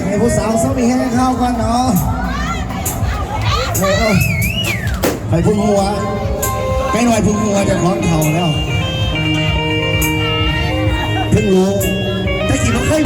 ໃຫ້ຜູ້ສາວເຊົາມີແຮງເຂົ້າກ່ອນເນາະ. ເອີ ຂ້ອຍເພິ່ງຮູ້ວ່າ ໄກ່ນ້ອຍເພິ່ງຮູ້ວ່າເຈົ້າຂອງເຖົ້າແລ້ວ ເພິ່ງຮູ້ ແຕ່ກີ້ບໍ່ເຄີຍ